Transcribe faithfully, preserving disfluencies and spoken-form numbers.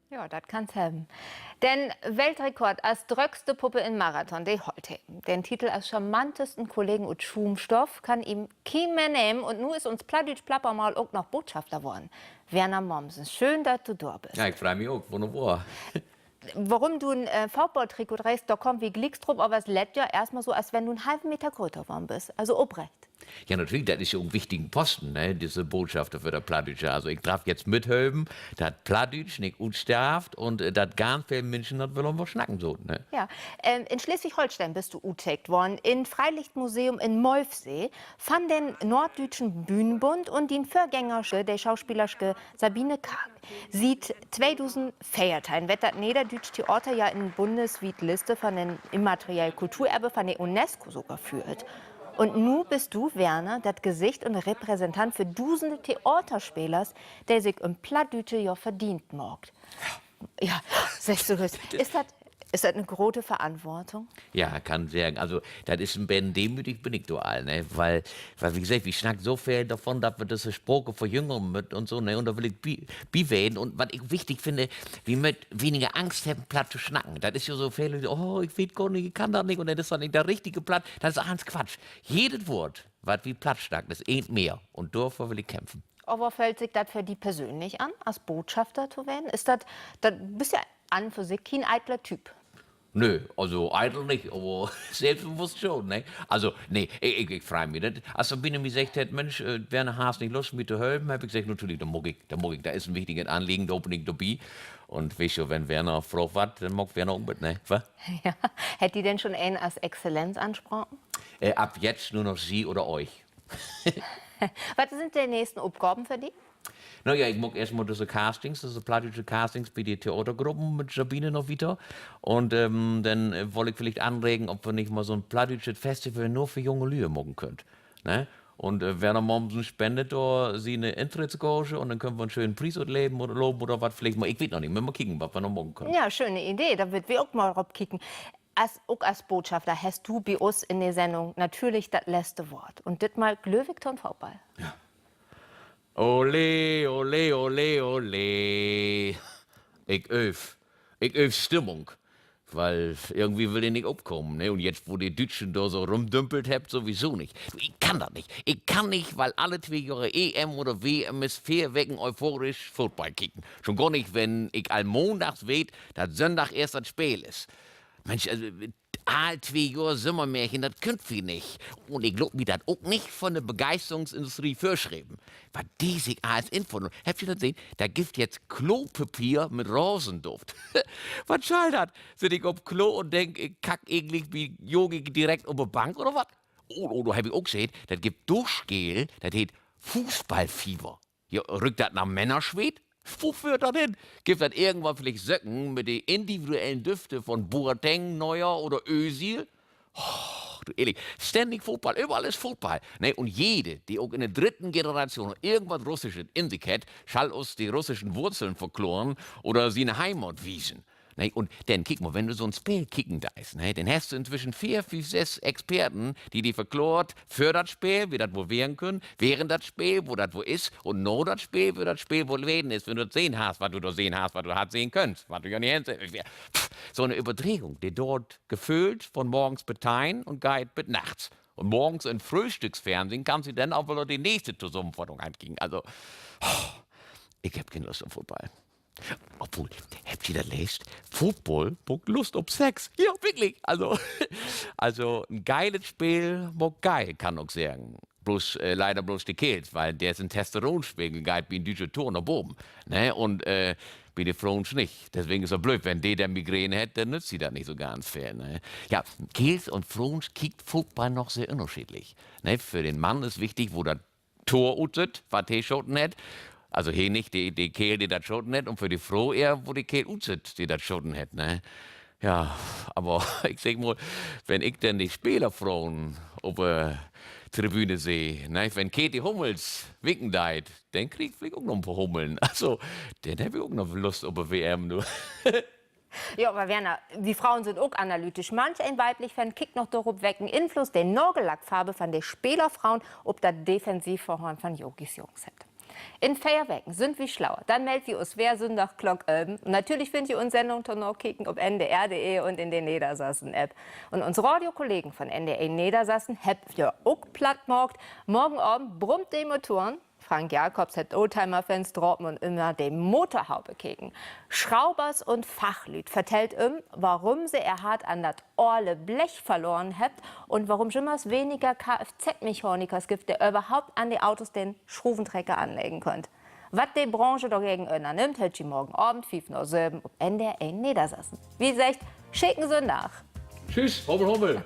Ja, dat kannst hebben. Den Weltrekord as dröögste Puppe in Marathon, de hollt he. Den Titel as charmantesten Kollegen ut Schuumstoff kann em keen mehr nehmen. Un nu is uns plattdüütsch Plappermaul ok noch Botschafter worrn. Werner Momsen, schöön, dat du dor büst. Ja, ik frei mi ok. Wunnerbor. Worüm du en, äh, Footballtrikot dreegst, dor kaamt wi glieks op, aver dat lett ja eerstmal so, as wenn du en halven Meter gröter worrn büst. Also oprecht. Ja, natürlich, dat is ja ok en wichtigen Posten, ne, disse Botschafter för dat Plattdüütsche. Also ik draff jetzt mithelpen, dat Plattdüütsch nich utstarvt un, äh, dat ganz veel Minschen dat wüllt mal snacken, so, ne? Ja, ähm, in Sleswig-Holsteen büst du uttekent worrn, in Freilichtmuseum in Molfsee, van den Norddüütschen Bühnenbund un dien Vörgängersche, de Schauspelerske Sabine Kaak. Siet tweedusendveerteihn wert dat nedderdüütsch Theater ja in bunneswiet Liste van den immateriell Kulturerbe van de UNESCO sogor föhrt. Un nu büst du, Werner, dat Gesicht un Repräsentant för dusende Theaterspelers, de sik üm Plattdüütsche ja verdeent maakt. Ja, seggst du dat? Is dat, is dat 'ne grote Verantwortung? Ja, kann seggen. Also, dat is en beten demütig bün ik dor al, ne? Weil, weil, wie seggt, wi snackt so veel dorvon, dat wi düsse Sprake verjüngern mööt un so, ne? Un dor will ik bi, bi ween. Un wat ik wichtig finn, wi mööt weniger Angst hebben, Platt to snacken. Dat is ja so veel, oh, ik weet gor nich, ik kann dat nich, un dat is doch nich dat richtige Platt. Dat is allens Quatsch. Jedet Woort, wat wi platt snackt, is een mehr. Un dorför will ik kämpfen. Aver föhlt sik dat för di persönlich an, as Botschafter to ween? Is dat, dat, büst ja an un för sik keen eitler Typ. Nee, also eitel nich, aver sülvstbewusst schon, ne? Also, nee, ik, ik, ik frei mi, dat, as Sabine mi seggt hett, Minsch, äh, Werner, hest nich Lust, mi to helpen, heff ik seggt, natürlich, dat maak ik, dat maak ik. Dat is en wichtiget Anliegen, dor bün ik dorbi. Un weetst du, wenn Werner fraagt warrt, denn maakt Werner ok mit, ne? Wa? Ja. Hett di denn schon een as Exzellenz anspraken? Äh, ab jetzt nur noch Sie oder euch. Wat sünd de nächsten Opgaven för di? Na ja, ik maak eerstmal düsse Castings, düsse plattdüütsche Castings bi de Theatergruppen mit Sabine noch wieter. Un, ähm, denn, äh, wull ik villicht anregen, of wi nich mal so'n plattdüütschet Festival nur för junge Lüe maken köönt. Ne? Un, äh, Werner Momsen spendet dor siene Intrittsgage un denn köönt wi en schönen Pries utloven oder, loven oder wat villicht mal. Ik weet noch nich, mööt mal kieken, wat wi noch maken köönt. Ja, schöne Idee. Dor wüllt wi ok mal rop kieken. As, ok as Botschafter hest du bi us in de Sendung natürlich dat letzte Woort. Un ditmal glööv ik to'n Football. Ole, ole, ole, ole. Ik ööv. Ik ööv Stimmung. Weil irgendwie will de nich opkamen, ne? Un jetzt, wo de Düütschen dor so rümdümpelt hebbt, sowieso nich. Du, ik kann dat nich. Ik kann nich, weil alle twee Johre E M oder W M is, veer Weken euphorisch Football kieken. Schon gor nich, wenn ik al maandags weet, dat Sünndag eerst dat Speel is. Minsch, also, all twee Johr Sommermärchen, dat köönt wi nich. Un ik laat mi dat ok nich von de Begeisterungsindustrie vörschrieven. Wat de sik allens infunnen hebbt. Hebbt ji dat sehn? Dor gifft dat jetzt Klopapier mit Rasenduft. Wat schall dat? Sitt ik op Klo un denk, ik kack egentlich bi Yogi direkt op de Bank oder wat? Oh, oh, dor heff ik ok sehn, dat gifft Duschgel, dat heet Fußballfieber. Ja, rüükt dat na Männersweet? Wo föhrt dat hen? Gifft dat irgendwann villicht Söcken mit de individuellen Düfte von Boateng, Neuer oder Özil? Oh, du ehrlich, ständig Football, överall is Football. Ne, un jede, de ok in de drüdde Generation irgendwat Russischet in sik hett, schall us de russischen Wurzeln verkloren oder siene Heimat wiesen. Ne, un denn, kiek mal, wenn du so'n Speel kieken deist, ne, denn hest du intwischen veer, fief, söss Experten, de di verkloort, vör dat Speel, wo dat woll weren kunn, während dat Speel, wo dat woll is, un na dat Speel, wo dat Speel woll wesen is, wenn du dat sehn hest, wat du dor sehn hest, wat du hest sehn kunnt, wat du ja nich hest. Pff, so'ne Överdregung, de doort geföhlt von morgens bet teihn un geiht bet nachts. Un morgens in Fröhstücksfernsehen kannst du denn aver de nächste Tosamenfattung ankieken. Also, oh, ik heff keen Lust op Football. Obwohl, hebbt ji dat leest? Football maakt Lust op Sex. Ja, wirklich. Also, also, en geilet Speel maakt geil, kann ik seggen. Bloots, äh, leider bloots de Keerls, weil deren Testosteronspegel geiht bi en düütschen Tour na baven, ne? Un, äh, bi de Froons nich. Deswegen is dat blööd, wenn de denn Migräne hett, denn nützt di dat nich so ganz veel, ne? Ja, Keerls un Froons kiekt Football noch sehr ünnerscheedlich, ne? För den Mann is wichtig, wo dat Toor utsütt, wat he schoten hett. Also he nich, de, de Keerl, de dat schoten hett, un för de Fro ehr, wo de Keerl utsütt, de dat schoten hett, ne? Ja, aver ik segg mal, wenn ik denn de Spelerfroen op de Tribüne seh, ne, wenn Käthe Hummels winken deit, denn krieg ik villicht ok noch en poor Hummeln. Also, denn heff ik ok noch Lust op de W M, du. Ja, aver Werner, wi Froen sünd ok analytisch. Manch een weiblich Fan kiekt noch dorop, welken Influss de Nagellackfarv von de Spelerfroen op dat Defensivverhalen von Yogis Jungs hett. In veer Weken sünd wi slauer. Denn meldt wi us weer Sünndag Klock ölven. Un natürlich finnt ji uns Sendung to'n Nakieken op N D R Punkt D E un in de Neddersassen-App. Un uns Radiokollegen von N D R Neddersassen hebbt ja ok platt maakt. Morgen Avend brummt de Motoren. Frank Jakobs hett Oldtimer-Fans drapen un ünner de Motorhaube keken. Schraubers un Fachlüüd vertellt üm, worüm se ehr Hart an dat olle Blech verloren hebbt un worüm jümmers weniger K-F-Z-Mechanikers gifft, de överhaupt an de Autos den Schruventrecker anleggen köönt. Wat de Branche dorgegen ünnernimmt, höört ji morgen Avend fief na söven op N D R Neddersassen. Wi seggt: Scheken Sünndag. Tschüss, Hommel, Hommel.